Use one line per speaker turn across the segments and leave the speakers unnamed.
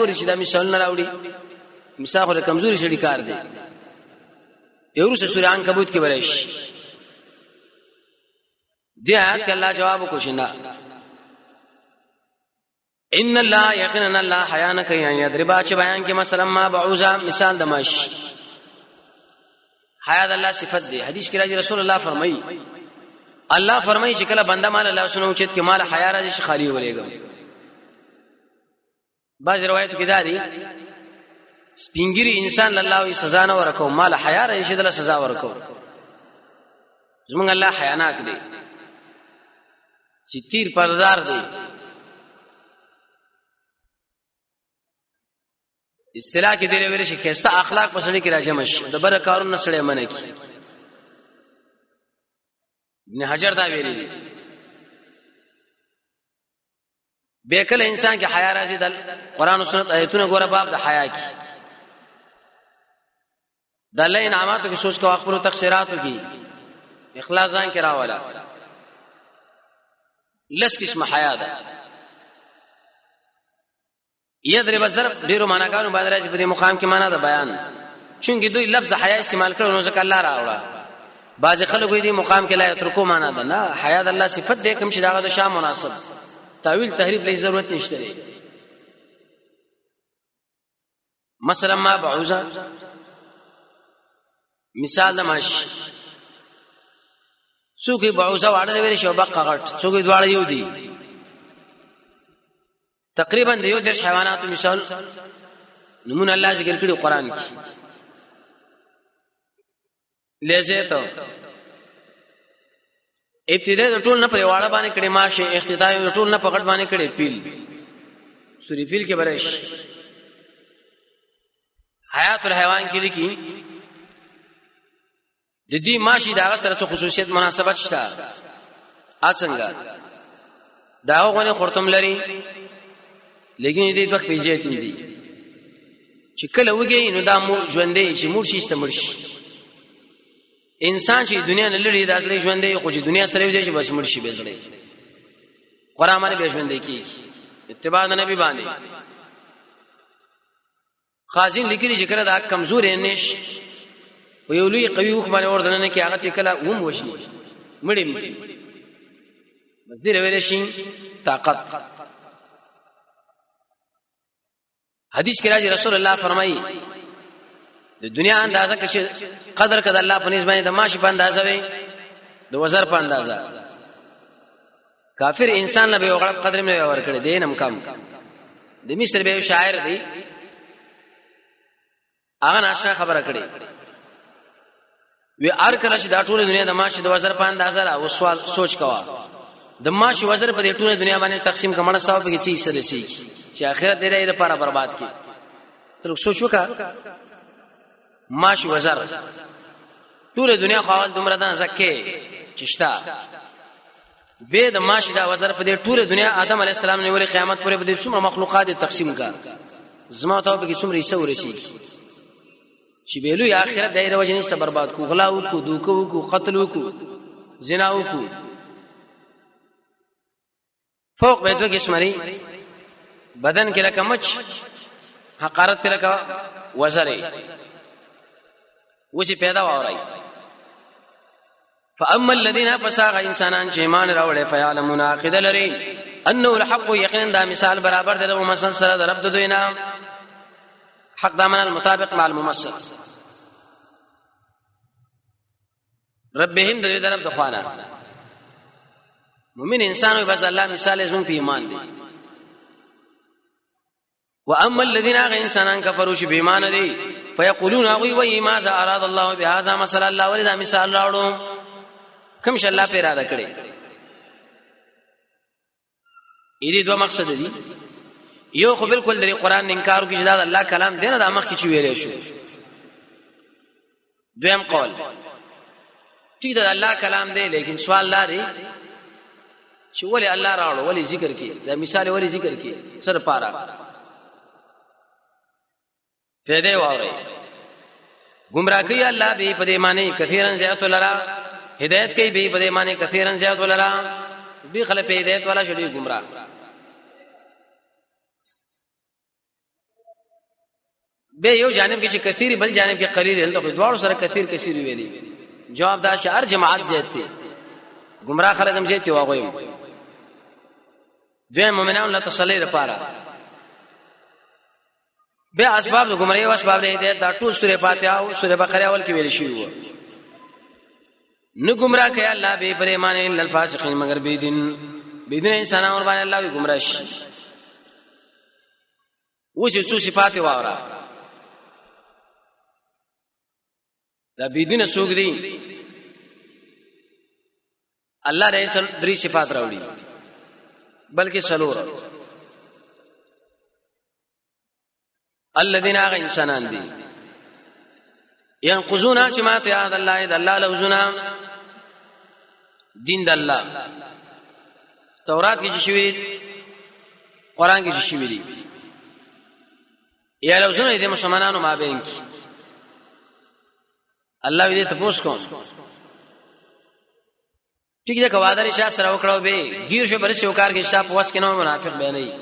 ګوري چې دا مثالونه راوړي؟ مثال خو کمزوري شړي کار دی. یو ورسره سورہ عنکبوت کې ورش دی آیات کې الله جواب وکړ چې نه، ان الله یقینا الله حیا نه کوي ان یضربا، چې بیان کې مثلا ما بعوزا، مثال د ماش. حیا د الله صفت دی. حدیث کې راځي، رسول الله فرمایي، الله فرمایي چې کله بنده مال الله سنو چت کې مال حیا راځي چې خالی ولېګم. بعض روایت کې داري، سپینګری انسان الله وی سزا نه ورکو، مال حیا راځي چې دله سزا ورکو. زمونږ الله حیاناک دی، ستیر پردار دی. اصطلاح کې دی ویل شي خسته اخلاق په سړي کې راجم شي، د بر کارونه سړی منه کی. ابن حجر دا ویلي دی، به کله انسان کې حیا راځي. د قران او سنت آیتونه ګوره، باب د حیا کې د الله انعاماتو کې سوچ کوه، خپل تقصیراتو کې اخلاص ځان کې راولا. لس قسم حیا ده. یضرب ضرب ډیرو معناګانو باندې راځي. په دې مقام کې معنا ده بیان، چونګې دوی لفظ حیا استعمال کړو نو ځکه الله راوړه. بعض خلکو دې مقام کې لا یترکو معنا ده. نه، حیا د الله صفت ده، کوم چې داغه د شان مناسب تاویل تحریف لې ضرورت نشته دی. مثلا ما بعوزه، مثال د ماش. څوک بعوزه واړه ویل شو، بقه غټ، څوک دواړه یو دي. تقریبا د یو درش حیواناتو مثال نمونه الله ذکر کړی قران کې. لذي ته ابتدا د ټول نه پر واړه باندې کړي ماشه، اختتام د ټول نه په غټ باندې کړي پیل. سوري پیل کې برش حیات الحیوان کې لیکي، د دې ماشي دا سره څه خصوصیت مناسبت شته؟ ا څنګه دا غونه خرطم لري، لیکن دې دوه پیجې دي چې کله وږي نو دا مو ژوندې، چې مور شي استمر شي. انسان چې دنیا نه لري دا ځلې ژوندې، خو چې دنیا سره یو ځای شي بس مړ شي. به ځلې قرآن باندې به ژوندې کیږي، اتباع د نبی باندې. خازن لیکلي چې کله دا کمزورې نش په یو لوی قوي وخت باندې اور دننه کې هغه ته کله وم وشي مړی مړی، بس دې ویل شي طاقت. حدیث کې راځي، رسول الله فرمایي، د دنیا اندازه کې قدر کده الله په نسبت باندې د ماش په اندازه وي، د وزر په اندازه، کافر انسان له یو غړپ قدر نه ور کړی دینم کم. د مصر به شاعر دی، هغه ناشنا خبره کړې وی، ار کله چې دا ټول دنیا د ماش د وزر په اندازه را او سوال سوچ کوا، د ماش وزر په دې ټول دنیا باندې تقسیم کمړه صاحب کې چی سره سي چې آخرت دې لپاره برباد کی. تر سوچ وکا، ماش وزر ټول دنیا خو اول دومره ده زکه چشتا به د ماش دا وزر په دې ټول دنیا آدم علی السلام نه وري قیامت پورې په دې څومره مخلوقات تقسیم کا، زما ته به کې څومره حصہ ورسی چې بیلو یا آخرت دایره وجنې څه برباد کو، غلا وکړو، دوکو وکړو، قتل وکړو، زنا وکړو. فوق به دوه قسم لري، بدن کې لکه مچ، حقارت کې لکه وزرې وسی پیدا ووري. فاما الذين، فساغ انسانان چې ایمان راوړي، فیعلمون، عقیده لري، انه الحق، یقینا دا مثال برابر دی له مثلا سره د رب د دوی نه. حق دا من المطابق مع الممثل ربهم، د دې طرف د خوانه. مؤمن انسان وي، بس الله مثال زمون په ایمان دی. واما الذين، غ انسانان کفروا، چې بې ایمان دي، فیقولون، هغه وی، ما ذا اراد الله بهذا مثلا، الله ولې دا مثال راوړو؟ کوم شي الله په اراده کړی؟ دې دوه مقصد دي. یو خو بالکل د قرآن انکار کوي چې دا الله کلام دی نه، د مخ کې چې ویل شو. دویم قول، ټیک ده الله کلام دی، لیکن سوال لري چې ولې الله راوړو، ولې ذکر کی دا مثال، ولې ذکر کی سر پارا فائدې واوري. گمراه کوي الله به په دې معنی کثیرن زیات لرا، هدایت کوي به په دې معنی کثیرن زیات لرا. به خلک په هدایت والا شړي گمراه. به یو جانب کې چې کثیر بل جانب کې قلیل دلته خو دواړو سره کثیر کثیر ویلي. جواب دا چې هر جماعت زیات دي، گمراه خلک هم زیات دي. واغوي دوی مؤمنانو له تسلی لپاره بیا اسباب د گمراهي او اسباب د هدایت دا ټول سوره فاتحه او سوره بقره اول کې ویل شوی وو. نو گمراه کوي الله به پر ایمان الا الفاسقین، مگر بی دین بی دین انسانان ور باندې الله وی گمراه شي. اوس یو څو صفات واورا. دا بی دین څوک دي؟ الله دې درې صفات راوړي، بلکې څلور. الذين هغه انسانان دي ينقضون چې ماته یاد الله د الله لوزونه، دین د الله، تورات کې چې شوی دي، قران کې چې شوی دي، یا لوزونه د مسلمانانو مابین کې. الله دې ته پوښ کوم. ټیک ده، کواده لري سره وکړو به غیر شو برسي وکار کې شاپ وس کې نو منافق به نه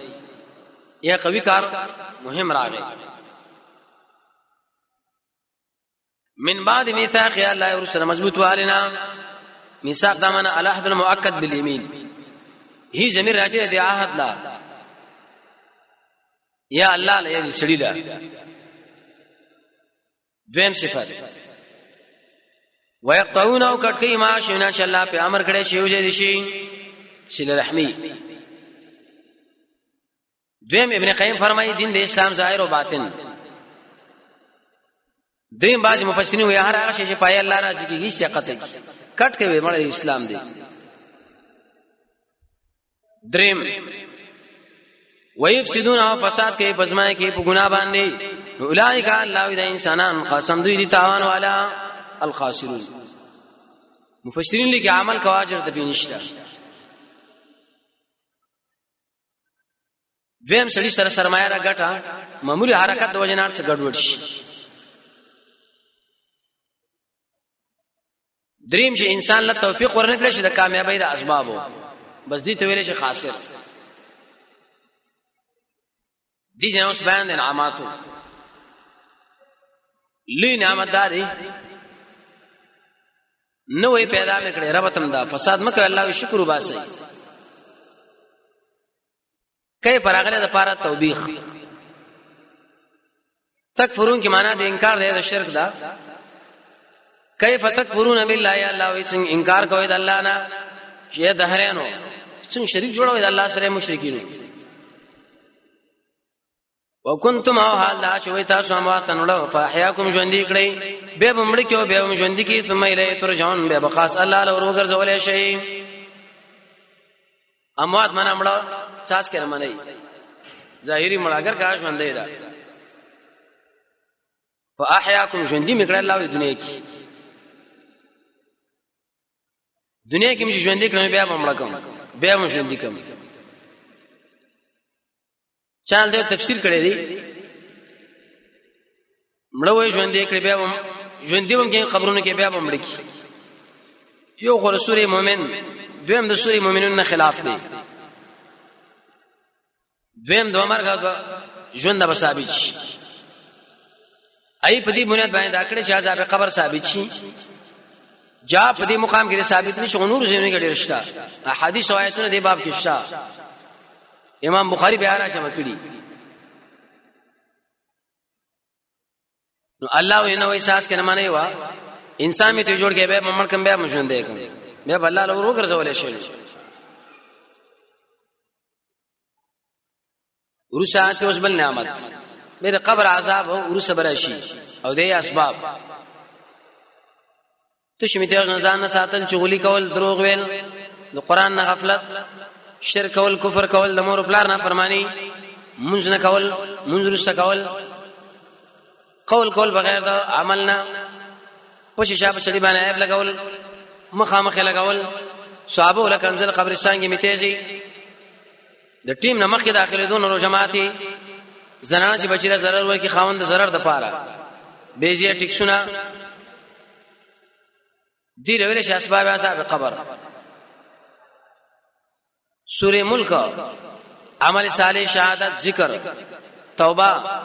یا قوي کار مهم راغی. من بعد میثاق الله ورسره مضبوط والنا. میثاق دا معنا العهد المؤکد باليمین، هی زمير راځي د عهد لا یا الله له یې سړی لا. دویم صفت ويقطعون او کټکی ما شینا چې الله په امر کړی چې یو ځای شي، صله رحمی. دویم ابن قیم فرمایي دین د اسلام ظاهر او باطن. دریم باز مفسرین وی هر هغه شی چې پای الله راضي کیږي چې قطع کی کټ کوي مړ اسلام دی. دریم ويفسدون او فساد کوي پزما کې په ګنا باندې. اولئک الله د انسانان قسم دوی دي تاوان والا الخاسرون. مفسرین لیکي عمل کوا اجر ته پینشته. دویم سړي سره سرمایه را ګټه معمولی حرکت د وجنار څخه ګډوډ شي. دریم چې انسان له توفیق ورنکړي شي د کامیابی د اسبابو، بس دې ته ویل شي خاسر دي. جن اوس بیان د انعاماتو لوی نعمت داري نو وی پیدا میکړي رب تم دا فساد مکه الله شکر وباسي. کای پراغله د پاره توبیخ تکفرون کی معنا د انکار دی د شرک دا. کیف تکفرون بالله، یا الله وی څنګه انکار کوي د الله نه چې دهرانو څنګه شریک جوړوي د الله سره مشرکین. وکنتم او حال دا چې وي تاسو هم واتن له فاحیاکم ژوند کړی به بمړ کې او به ژوند کې ثم الیه ترجعون، به بخاص الله له ورګرځول شي. اموات معنا مړه ساس کې منی ظاهری مړه، اگر کا ژوند دی دا. فاحیاکم ژوندۍ میکړه الله وی دنیا کې، دنیا کې مې ژوندۍ کړم بیا به مړه کوم بیا مې ژوندۍ کوم. چا دې تفسیر کړی دی مړه وې ژوندې کړې بیا هم ژوندې هم کې قبرونو کې بیا هم مړ کی. یو خو سورې مؤمن، دویم د سورې مؤمنون نه خلاف دی. دویم د مرګ ژوند به ثابت شي. ای په دې بنیاد باندې دا کړی چې عذاب قبر ثابت شي. جا په دې مقام کې ثابت نشي، نور ځایونه کې ډېر شته احادیث او آیتونه دې باب کې شته. امام بخاری بیا را جمع کړي. نو الله وی نو احساس کنه معنی وا انسان می ته جوړ کې به ممن کم بیا مشون دی کوم بیا الله له ورو ګرځول شي. ورسه ته اوس بل نعمت میرے قبر عذاب ورسه براشي او دی اسباب تشمیته او ځان نه ساتل، چغلی کول، دروغ ویل، د قران نه غفلت، شرک کول، کفر کول، د مور پلار نه فرمانی، منځ نه کول، منځ رسته کول، قول کول بغیر د عمل نه، پوښ شابه سړي باندې عیب لګول، مخامخ لګول، صحابه ولکنزل قبرستان کې میتېږي د ټیم نه مخکې داخلي دون رو جماعتي زنانه چې بچی له zarar ورکی خاوند zarar د پاره بیزی ټیکسونه دی ویل شي اسباب عذاب قبر. سوره ملک عمل صالح، شهادت، ذکر، توبه.